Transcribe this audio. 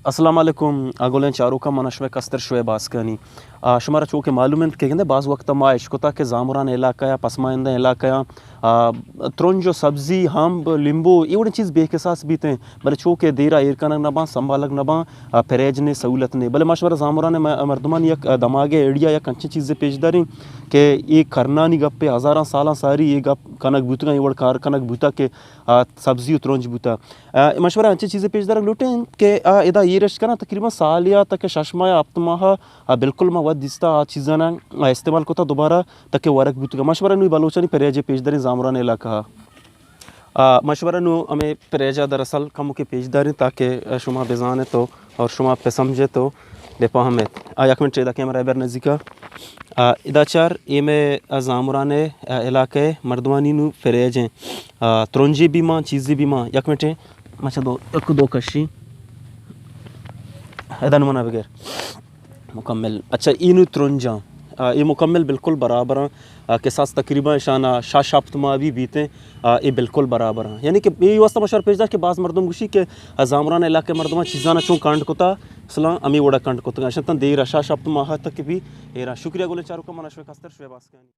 السلام علیکم، آ، گلیں چاروکاں، من شمئے کستر شعیب آسکانی۔ آ، شمارا چو کہ معلوم انت کہ گندے باز وقت ما اشکتا کہ زامران علاقہ یا پسماندہ علاقہ یا، آ، ترنج و سبزی، ہمب، لیمبو، اے وڑیں چیز بے کساس بیتیں، بلے چو کہ دیرا ایر کنگ نہ باں، سنبھالگ نہ باں، آ، پریج نے سہولت نے۔ بلے ما شمارا زامران م-، مردمان یک، آ، دماغ ایڈیا یک انچیں چیزے پیش داریں کہ اے کرنانی گپے، ہزاراں سالاں ساری اے گپ کنگ بوتگاں، اے وڑ کار کنگ بوتا کہ، آ، سبزی و ترنج بوتا۔ آ، ما شمارا انچیں چیزے پیش دارگ لوٹیں کہ، آ، ادا ایر اش کناں تقریباً سالے ء تک شش ماہ ء ہپت ماہ ء، آ، بالکل ما وت دیستا آ چیزاں ء استعمال کتا دوبارہ تک ورگ بوتگا۔ ما شمارا نوی بلوچانی پریج پیش داریں زامران علاقہ ء۔ آ، ما شمارا نو ہمیں پریج ء دراصل کموکے پیش داریں تاکہ شما بزانت و اور شما پہ سمجھت و بہ پہمت۔ آ، یک منٹ ادا کیمرہ بر نزیکا۔ آ، ادا چار اے مئے، آ، زامران ء، آ، علاقہ ء مردمانی نو پریج ہیں۔ آ، ترنجی بھی ماں، چیزی بھی ماں۔ یک منٹ، مچا دو، یک دو کشی۔ ادا نمونہ بگر۔ مکمل۔ اچھا، اے نو ترنجاں۔ آ، اے مکمل بالکل برابر ہیں۔ آ، کہ ساس تقریباً شانا شش ہپت ماہ بھی بیتے ہیں۔ آ، اے بالکل برابر ہیں۔ یعنی کہ اے واسطہ مشور پیش دار کہ باز مردم گوشی کہ، آ، زامران علاقہ مردماں چیزاں چون کنڈ کتا، مثلاً ہمیں وڑا کنڈ کتا۔ اشتاں دیر شش ہپت ماہ تک بھی ایرا۔ شکریہ گلیں چاروکاں، من شمئے کستر شعیب آسکانی۔